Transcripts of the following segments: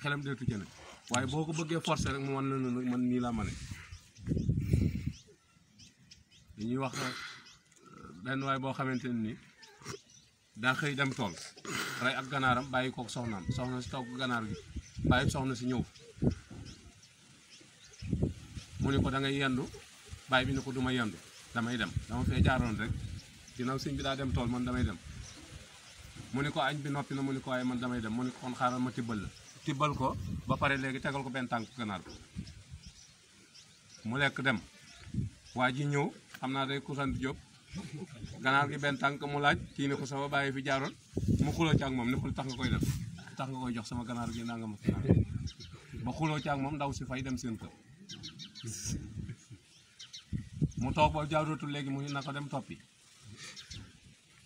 xelam deetu ci ne waaye boo ko bëggee forcer rek mu wan la ne man nii laa ma ne dañuy wax benn waay boo xamante ne ni daa xëy dem tool rey ak ganaaram bàyyi kook soxnaam soxna si togg ganaar gi bàyyi soxna si ñëw mu ne ko da ngay yendu bàyyi bi ne ko du ma yendu damay dem dama fee jaaroon rek ginnaaw sëñ bi daa dem tool man damay dem mu ne ko añ bi noppi na mu ne ko waaye man damay dem mu ne ko kon xaaral ma tibbal la tibbal ko ba pare léegi tegal ko benn tànk ganaar ko mu lekk dem waa ji ñëw xam naa day kusanti jóg ganaar gi benn tànk mu laaj kii ne ko sama bàyyi fi jaaroon mu xuloo ci ak moom ne ko tax nga koy def tax nga koy jox sama ganaar gi nanga ma ba xuloo ci ak moom ndaw si fay dem seen kër mu toog ba jaarootul léegi mu na ko dem toppi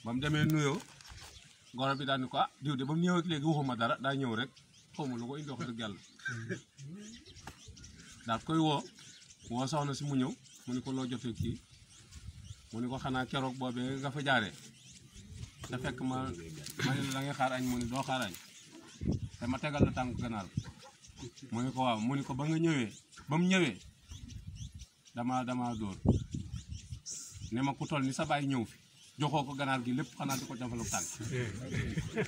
ba mu demee nuyoo goro bi daal ni ko ah diw de ba mu ñëwee léegi waxuma dara daa ñëw rek xaw ma lu ko indi wax dëgg yàlla daal koy woo soxna si mu ñëw mu ni ko loo jotee kii mu ni ko xanaa keroog boobee nga fa jaaree te fekk ma ne la da ngay xaar añ mu ni doo xaar añ te ma tegal la tànk ganaar mu ni ko waaw mu ni ko ba nga ñëwee ba mu ñëwee dama dóor ne ma ku toll ni sa baay ñëw fi joxoo ko ganaar gi lépp xanaa di ko jafalu tànk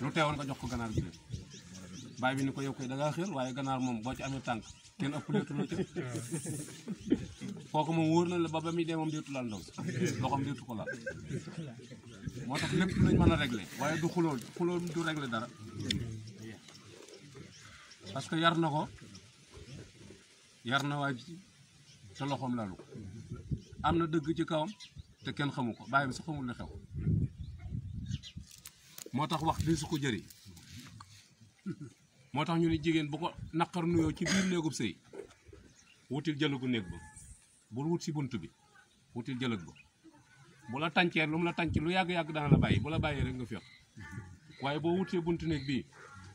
lu teewoon nga jox ko ganaar gi lépp baay bi ni ko yow koy da ngaa xër waaye ganaar moom boo ci amee tànk kenn ëpp leetuloo ca kooku moom wóor na la ba muy dee moom deetu laal ndaw loxoom deetu ko laal moo tax lépp lañ mën a régler waaye du xuloo du régler dara parce que yar na ko yar na waa ji te loxoom laalu ko am na dëgg ci kawam te kenn xamu ko bàyyi bi sax xamul li xew moo tax wax di su ko jëri moo tax ñu ne jigéen bu ko naqar nuyoo ci biir néegub sëy wutil jëlëgu néeg ba bul wut si bunt bi wutil jëlëg ba bu la tàncee lu mu la tànc lu yàgg-yàgg dana la bàyyi bu la bàyyee rek nga féex waaye boo wutee buntu néeg bii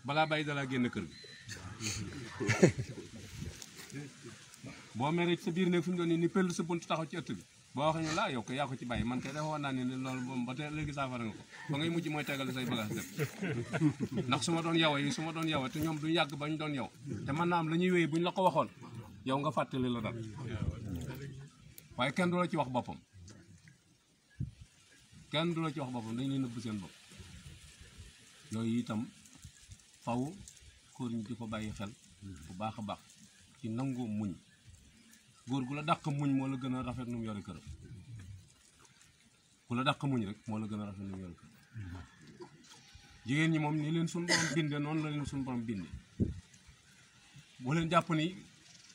balaa bàyyi dalaa génn kër gi boo meree ci sa biir néeg fi mu doon ni pël sa bunt taxaw ci ëtt bi boo waxee ñu la yow ko yaa ko ci bàyyi man kay dafa woon naa ne loolu moom ba tey léegi saafara nga ko ba ngay mujj mooy tegal say bagage def ndax su ma doon yow yi su ma doon yow te ñoom duñ yàgg ba ñu doon yow te mën naa am la ñuy wéy buñ la ko waxoon yow nga fàttali la dal waaye kenn du la ci wax boppam kenn du la ci wax boppam dañ leen nëbb seen bopp yooyu itam faw góor ñi di ko bàyyi xel bu baax a baax ci nangoo muñ góor gu la dàq muñ moo la gën a rafet nu mu yore këram ku la dàq muñ rek moo la gën a rafet nu mu yore këram jigéen ñi moom ni leen suñu borom binde noonu la leen suñu borom binde bu leen jàpp ni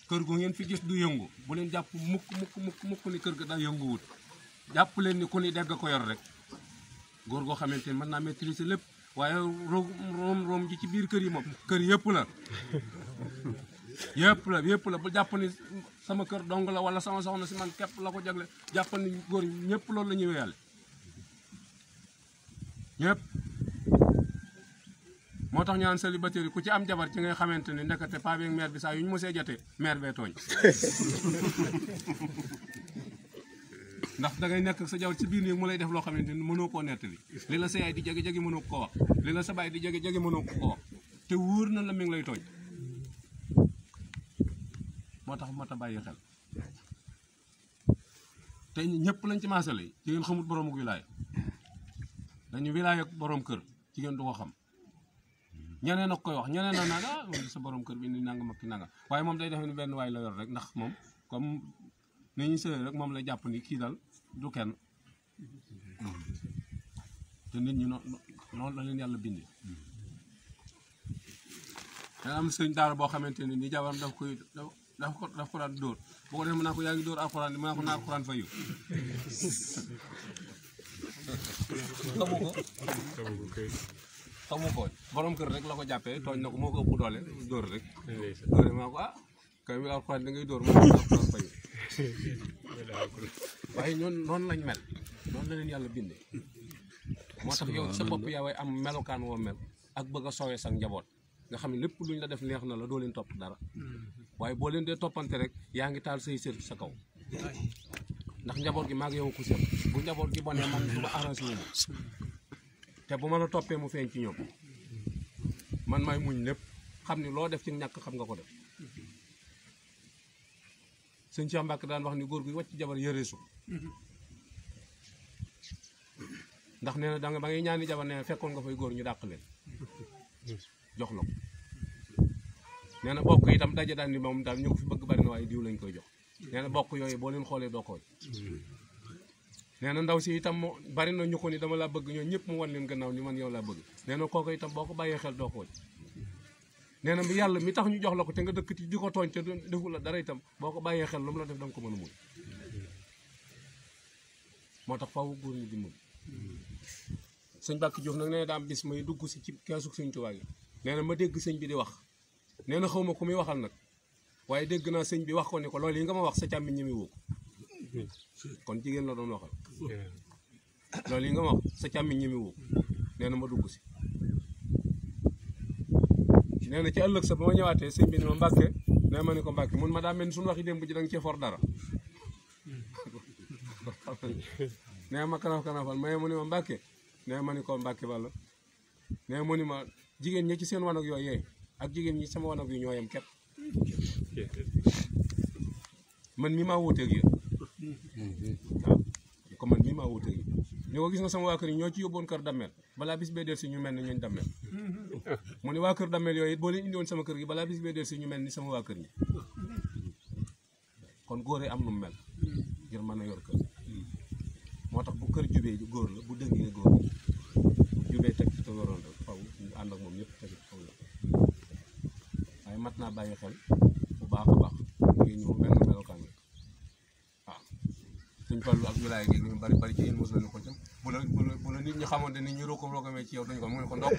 kër gu ngeen fi gis du yëngu bu leen jàpp mukk ni kër ga daa yënguwut jàpp leen ni ku ni dégg ko yor rek góor goo xamante ni mën naa maîtriser lépp waaye room ji ci biir kër yi moom kër yëpp la yëpp la bu jàpp ni sama kër dong la wala sama soxna si man képp la ko jagle jàpp ni góor ñëpp loolu la ñuy wéyale ñëpp moo tax ñu naan célibataire yi ku ci am jabar ci ngay xamante ni ndekete paa beeg mère bi saa yu ñu mosee jotee mère bee tooñ ndax dangay nekk sa jabar ci biir néeg mu lay def loo xamante ni mënoo koo nettali li la sa yaay di jege mënoo ko wax li la sa baay di jege mënoo ko wax te wóor na la mi ngi lay tooñ moo tax moo tax bàyyi xel te ñëpp lañ ci maasale yi jigéen xamut boroomu wilaaya dañu wilaaya ak boroom kër jigéen du ko xam ñeneen ak koy wax ñeneen na naan ah sa borom kër bi ni nangam ak nangam waaye moom day def ni benn waay la yor rek ndax moom comme ni ñu sëy rek moom la jàpp ni kii dal du kenn te nit ñi noonu la leen yàlla bindee da am sëñ daara boo xamante ne ni jabaram daf ko daan dóor boo ko def mën naa ko yaa ngi dóor alxuraan mën naa ko naar alxuraan fa yu xamu ko borom kër rek la ko jàppee tooñ na ko moo ko ëpp doole dóor rek dóore maa ko ah kay mi alxuraan da ngay dóor moo ko alxuraan fa yu waaye ñoon noonu lañ mel noonu la leen yàlla bindee moo tax yow sa bopp yaa way am melokaan woo mel ak bëgg a sowee sa njaboot nga xam ne lépp luñ la def neex na la doo leen topp dara waaye boo leen dee toppante rek yaa ngi taal say sër sa kaw ndax njaboot gi maa ngi yow ku sëb bu njaboot gi bonee man du ma arrangé wu te bu ma la toppee mu feeñ ci ñoom man may muñ lépp xam ni loo def ci ñàkk xam nga ko def sëñ Cheikh Mbacke daan wax ni góor gu wàcc jabar yëreesu ndax nee na danga ba ngay ñaani jabar nee na fekkoon nga fay góor ñu dàq leen jox la ko nee na bokk itam daje daan ni moom daal ñu ko fi bëgg bari na waaye diw lañ koy jox nee na bokk yooyu boo leen xoolee doo koy nee na ndaw si itam bari na ñu ko ni dama laa bëgg ñoo ñëpp mu wan leen gannaaw ni man yow laa bëgg nee na kooku itam boo ko bàyyee xel doo koy nee na bi yàlla mi tax ñu jox la ko te nga dëkk ci di ko tooñ te defu la dara itam boo ko bàyyee xel lu mu la def danga ko mën a muñ moo tax faaw góor ñi di muñ sëñ Bakk Diouf nag nee na daa am bis may dugg si ci keesu sëñ Tuubaa gi nee na ma dégg sëñ bi di wax nee na xaw ma ku muy waxal nag waaye dégg naa sëñ bi wax ko ni ko loolu yi nga ma wax sa càmmiñ ñi muy woo kon jigéen la doon waxal loolu yi nga ma wax sa càmmiñ ñi muy woo nee na ma dugg si nee na ci ëllëg sa ba ma ñëwaatee sëñ bi ni ma Mbàkke nee ma ni ko Mbàkke mun ma daa mel ni suñu waxi démb ji da nga cee for dara nee ma kanafal maye mu ni ma Mbàkke nee ma ni ko Mbàkke walla nee mu ni ma jigéen ñi ci seen wanag yooyu ak jigéen ñi sama wanag yu ñoo yem képp man mii maa wuuteeg yéen waaw ko man mii maa wuuteeg yéen ñu ko gis nga sama waa kër yi ñoo ci yóbboon kër dammel balaa bis bee del si ñu mel ni ñooñ dammel mu ne waa kër dammel yooyu it boo leen indi woon sama kër gi balaa bis bee del si ñu mel ni sama waa kër ñi kon góor yi am nu mu mel ngir mën a yor kër moo tax bu kër jubee góor la bu dëngee góor la bu jubee teg ci te waroon rek faw ñu ànd ak moom ñëpp teg ci faw la waaye mat naa bàyyi xel bu baax a baax ngi ñëw benn melokaan la waaw suñ Fallu ak wilaay gi ñu bari bari ci yéen mos nañu ko jëm bu la nit ñi xamante nit ñi rokomee ci yow dañu ko mu ne ko ndokk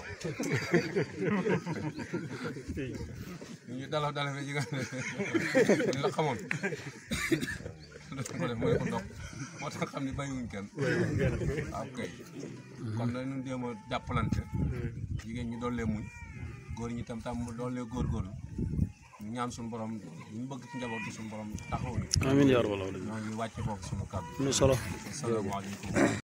ñu dalafee ji nga ñu la xamoon ko def mu ne ko ndokk moo tax xam ne bàyyiwuñ kenn waaw kay kon dañu jéem a jàppalante jigéen ñi doollee muñ góor ñi tam doollee góorgóorlu ñu ñaan suñu borom ñu bëgg ci njaboot gi suñu borom taxawu. amiin yaa rabbal aalamiin. ñoo ngi wàcce foofu suñu kàddu. am na solo. asalaamaaleykum.